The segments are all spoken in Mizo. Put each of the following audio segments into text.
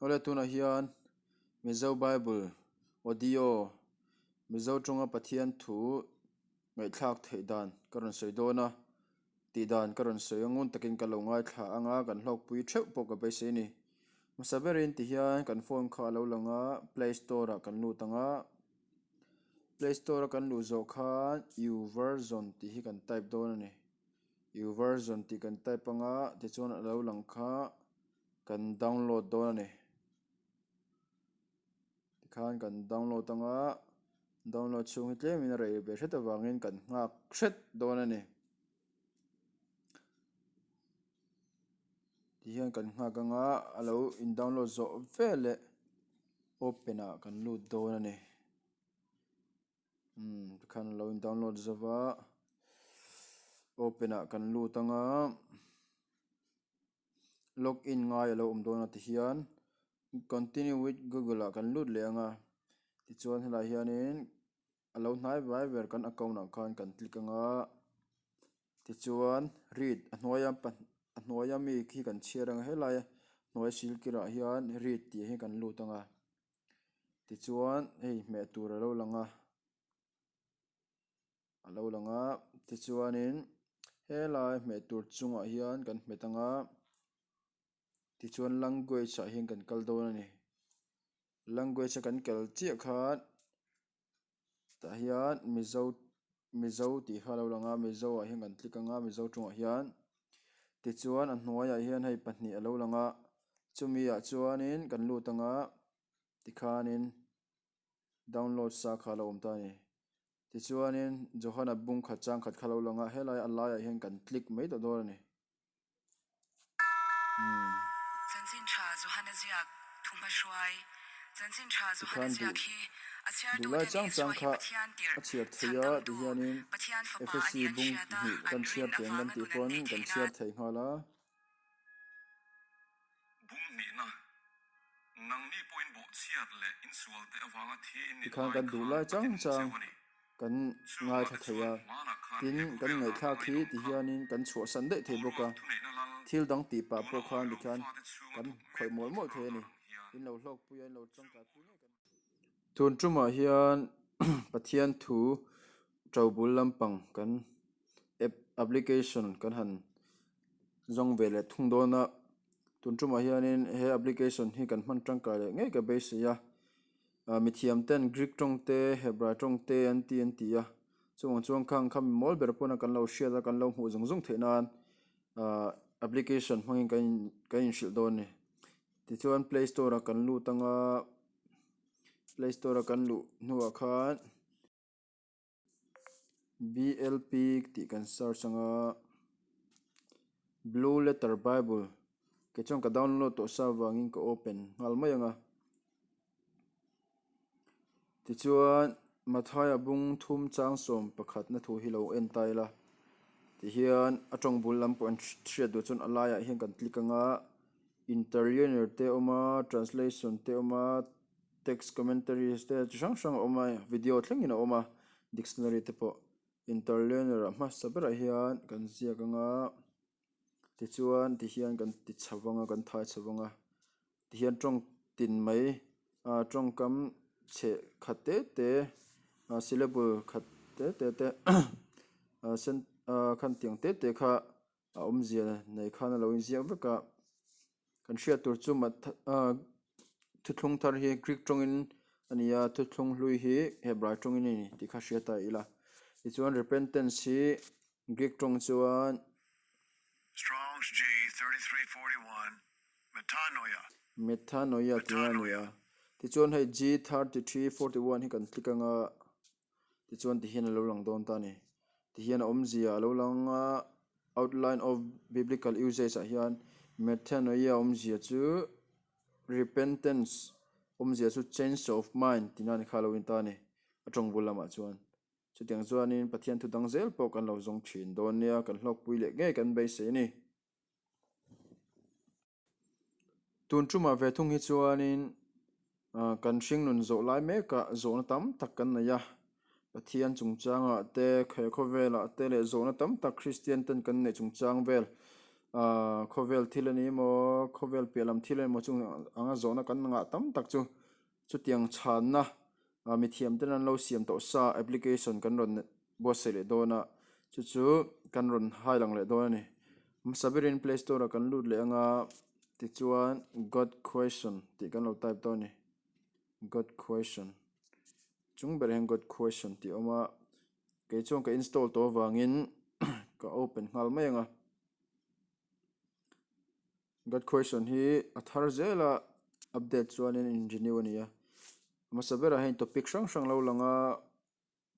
Awle tunah hian Mizo Bible Audio Mizo tawnga Pathian thu ngaihthlak theih dan ka rawn sawi dawn a, tih dan ka rawn sawi a ngun takin ka lo ngaithla ang a, kan hlawkpui theuh pawh ka beisei a ni. Hmasa berin ti hian kan phone kha a lo lang a, Play Store ah kan lut ang a, Play Store a kan luh zawh khan YouVersion tih hi kan type dawn a ni. YouVersion tih kan type ang a, tichuan a lo lang kha kan download dawn a ni. Tikhan kan download ang a, download chhung hi tlemin a rei ve hret avangin kan nghak hret dawn a ni. Tihian kan nghak ang a, a lo in download zawh veleh open ah kan lut dawn a ni. Umm tikhan a lo in download zo va, open ah kan lut ang a, log in ngai a lo awm dawn a tihian continue with google ah kan lut leh ang a, tichuan helaiah hianin. A lo hnai vai ber kan account ah khan kan click anga tichuan read a hnuaia a hnuaia mi khi kan chhiar anga helai hnuai sil kirah hian read tih hi kan lut anga tichuan hei hmeh tur a lo lang a a lo lang a tichuanin helai hmeh tur chungah hian kan hmet anga tichuan language ah hian kan kal dawn a ni language a kan kal chiah khan. Tah hian Mizo Mizo tih kha a lo lang a Mizo ah hian kan click ang a Mizo tawngah hian tichuan a hnuaiah hian hei pahnih a lo lang a chumi ah chuanin kan lut ang a tikhanin download sa kha a lo awm ta a ni tichuanin Johana bung khat chang khat kha a lo lang a helai a laiah hian kan click mai tawh dawn a ni. Tikhan duh duh lai chang chang kha a chhiar thei a tihianin FSC bung hnih kan chhiar teh ang kan tih pawn kan chhiar thei nghal a. Tikhan kan duh lai chang chang kan ngaithla thei a, tin kan ngaihthlak hi ti hianin kan chhuahsan daih thei bawk a, thil dang tih pah pawh khan tikhian kan khawih mual mual thei a ni, in lo hlawkpui a in lo tangkai pui ngei kan. Tun tumah hian Pathian thu to bul lampang kan app application kan han zawng ve leh thung dawn a, tun tumah hianin he application hi kan hman tangkai leh ngei ka beisei a. Ah mithiam ten Greek tawng te Hebrai tawng te an ti an ti a chuvang chuan khang kha mi mawl ber pawn a kan lo hriat a kan lo hmuh zung zung theih nan ah application hmangin kan in kan inhrilh dawn a ni tichuan play store ah kan lut anga play store a kan luh hnuah khan. BLP tih kan search anga Blue Letter Bible kei chuan ka download tawh sa avangin ka open nghal mai anga tichuan Mathaia bung thum chang sawm pakhatna thu hi lo en ta ila tihian a tawng bul lam pawh an hriat duh chuan a laiah hian kan click anga interlinear te a awm a translation te a awm a. Text commentaries te chi hrang hrang a awm a video thlengin a awm a dictionary te pawh interlinear ah hmasa berah hian kan ziak ang a tichuan tihian kan ti chho vang a kan thai chho vang a tihian tawng tin mai ah tawngkam chheh khat te te ah syllable khat te te te ah sen ah khan tiang te te kha a awmzia nei khan a lo inziak vek a kan hriat tur chu thuthlung thar hi Greek tawngin a ni a thuthlung hlui hi Hebrai tawngin a ni tih kha hria ta ila tichuan repentance hi Greek tawng chuan Strong's G 3341 Metanoia. Metanoia tih a ni a tichuan hei G 3341 hi kan click anga. Tichuan tihian a lo lang dawn ta a ni. Tihian a awmzia a lo lang a, Outline of Biblical Usage ah hian Metanoia awmzia chu repentance awmzia chu change of mind tih nan kha a lo in ta a ni, a tawng bul lamah chuan. Chutiang chuanin Pathian thu dang zel pawh kan lo zawng thin dawn nia, kan hlawkpui leh ngei kan beisei a ni. Tun tumah ve thung hi chuanin ah kan hringnun zawh lai mekah zawhna tam tak kan nei a, Pathian chungchangah te, he khawvelah te leh zawhna tam tak Kristian ten kan neih chungchang vel. Ahh khawvel thil a ni emaw khawvel piah lam thil emaw chung anga zawhna kan ngah tam tak chu chutiang chhanna ah mithiam ten an lo siam tawh sa application kan rawn buatsaih leh dawn a chu chu kan rawn hai lang leh dawn a ni. Hmasa berin play store ah kan lut leh anga tichuan got question tih kan lo type dawn a ni got question chung berah hian got question tih a awm a. Kei chuan ka install tawh avangin ka open nghal mai ang a. That question hi a thar zel a update chuanin in renew a ni a. Hmasa berah hian topic hrang hrang lo lang a,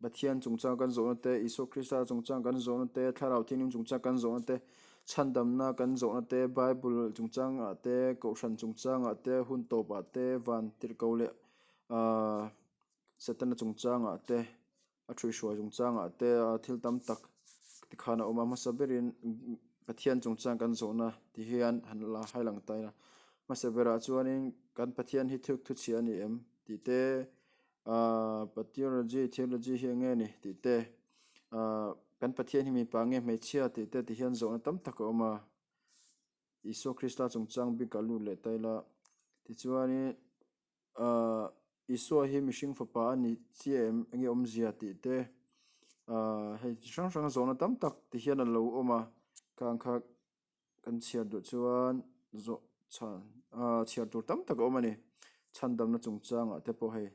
Pathian chungchang kan zawhna te, Isua Krista chungchang kan zawhna te, Thlarau Thianghlim chungchang kan zawhna te, chhandamna kan zawhna te, Bible chungchangah te, Kohhran chungchangah te, hun tawpah te, van tirhkoh leh ahh Setana chungchangah te, a ṭhuihhruai chungchangah te thil tam tak ti khan a awm a, hmasa berin Pathian chungchang kan zawhna ti hian han la hai lang ta ila. Hmasa berah chuanin kan Pathian hi thuk thuchhia a ni em tih te, ahh Patheology, theology hi eng nge ni tih te, ahh kan Pathian hi mipa nge hmeichhia tih te ti hian zawhna tam tak a awm a. Isua Krista chungchang bik a lut leh ta ila tichuanin. Ahh Isua hi mihring fapa a ni chiah em enge awmzia tih te ahh hei chi hrang hrang zawhna tam tak ti hian a lo awm a khang kha kan chhiar duh chuan zawh chhan ahh chhiar tur tam tak a awm a ni chhandamna chungchangah te pawh hei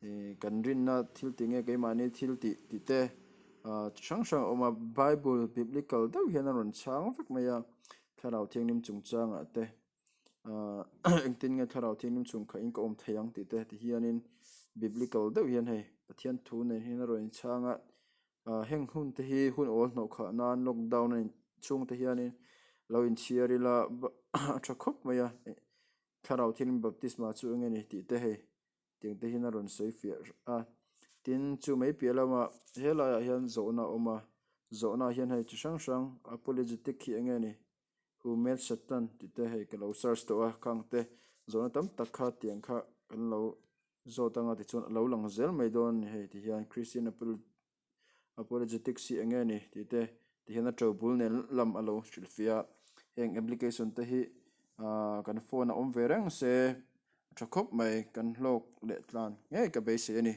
ih kan rinna thil tih nge keimahni thil tih tih te ahh chi hrang hrang a awm a bible biblical deuh hian a rawn chhang vek mai a thlarau thianghlim chungchangah te. Ahh engtin nge thlarau thianghlim chhung kha in ka awm thei ang tih te ti hianin biblical deuh hian hei Pathian thu nen hian a rawn inchhang a ah heng hun te hi hun awl hnawh khah nan lockdown a chhung te hianin lo inchhiar ila a tha khawp mai a thlarau thianghlim baptisma chu eng nge ni tih te hei tiang te hian a rawn sawi fiah a tin chu mai piah lamah helaiah hian zawhna a awm a zawhna ah hian hei chi hrang hrang apologetic hi eng nge ni. Who made Satan tih te hei ka lo search tawh a khang te zawhna tam tak kha tiang kha kan lo zawt anga tichuan a lo lang zel mai dawn a ni hei ti hian Christian Apologetics hi eng nge ni tih te ti hian a to bul nen lam a lo hrilh fiah a heng application te hi ahh kan phone a awm ve reng se a tha khawp mai kan hlawk leh tlan ngei ka beisei a ni.